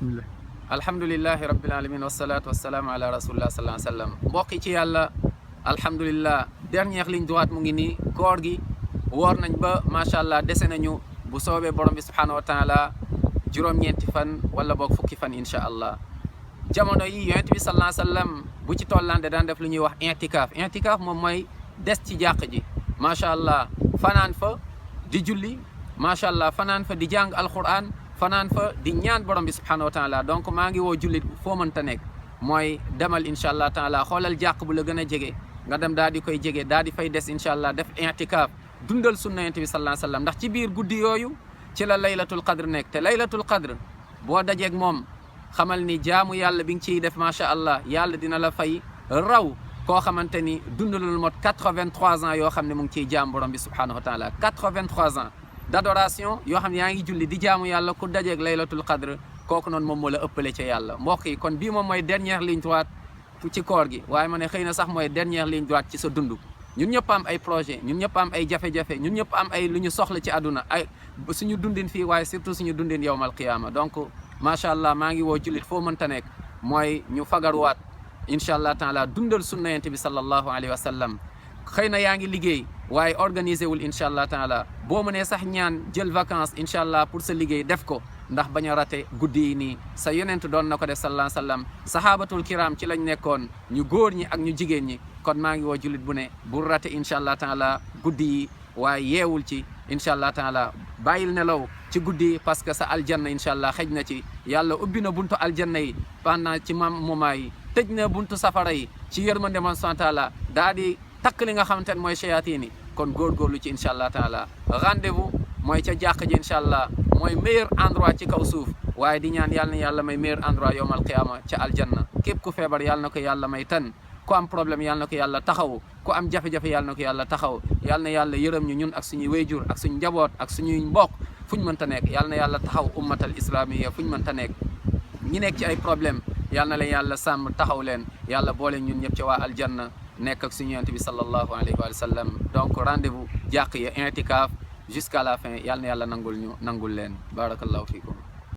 bismillah. alhamdulillahi rabbil alamin wasalaatu wasalaamu ala rasulillah sallallahu alayhi wa sallam mbokk yi ci yàlla alhamdulillah dernière ligne droite mu ngi nii koor gi woor nañ ba macha allah dese nañu bu soobee borom bi subhanahu wa taala juróom-ñeenti fan wala boog fukki fan incha allah jamono yi yonent bi sallallahu alayhi wa sallam bu ci tollande daan def lu ñuy wax intikaaf moom mooy des ci jàq ji macha allah fanaan fa di julli macha allah fanaan fa di jàng alquran fanaan fa di ñaan borom bi subhanahu wa taala donc maa ngi woo jullit foo mënta nekk mooy demal incha allah taala xoolal jàq bu la gën a jege nga dem daal di koy jege daal di fay des incha allah def intikaaf dundal sunna yonent bi sallallahu alayhi wa sallam ndax ci biir guddi yooyu ci la laylatul qadr nekk te laylatul qadr boo dajeeg moom xamal ni jaamu yàlla bi nga ciy def macha allah yàlla dina la fay raw koo xamante ni dundalul mot 83 ans yoo xam ne mu ngi ciy jaam borom bi subhanahu wa taala 83 ans d'adoration yoo xam ne yaa ngi julli di jaamu yàlla ku dajeeg laylatul qadr kooku noonu moom moo la ëppale ca yàlla mbokk yi kon bii moom mooy dernière ligne droite ci koor gi waaye ma ne xëy na sax mooy dernière ligne droite ci sa dund ñun ñëpp am ay projet ñun ñëpp am ay jafe-jafe ñun ñëpp am ay lu ñu soxla ci àdduna ay suñu dundin fii waaye surtout suñu dundin yowmal qiyaama donc macha allah maa ngi woo jullit foo mënta nekk mooy ñu fagaruwaat incha allah taala dundal sunna yonent bi sallallahu alayhi wa sallam xëy na yaa ngi liggéey waaye organisé wul incha allah taala boo mënee sax ñaan jël vacances incha allah pour sa liggéey def ko ndax bañ a rate guddi yi nii sa yonent doon na ko def sallallahu alayhi wa sallam sahabatul kiram ci lañ nekkoon ñu góor ñi ak ñu jigéen ñi kon maa ngi woo jullit bu ne bu rate incha allah taala guddi yi waaye yeewul ci incha allah taala bàyyil nelaw ci guddi yi parce que sa aljanna incha allah xëj na ci yàlla ubbi na buntu aljanna yi pendant ci moment yi tëj na buntu safara yi ci yërmande man subhanahu wa taala daa di takk li nga xamante ne mooy shayatin yi kon góorgóorlu ci incha allah taala rendez-vous mooy ca jàq ji incha allah mooy meilleur endroit ci kaw suuf waaye di ñaan yàlla na yàlla may meilleur endroit yowmal qiyaama ca aljanna képp ku feebar yàlla na ko yàlla may tan ku am problème yàlla na ko yàlla taxaw ku am jafe-jafe yàlla na ko yàlla taxaw yàlla na yàlla yërëm ñu ñun ak suñuy wayjur ak suñu njaboot ak suñuy mbokk fu ñu mënta nekk yàlla na yàlla taxaw ummatal islamiya fu ñu mënta nekk ñi nekk ci ay problème yàlla na leen yàlla sàmm taxaw leen yàlla boole ñun ñëpp ci waa aljanna nekk ak suñu yonent bi sallallahu alayhi wa sallam donc rendez-vous jàq ya intikaaf jusqu'à la fin yàlla na yàlla nangul leen barakallahu fiikum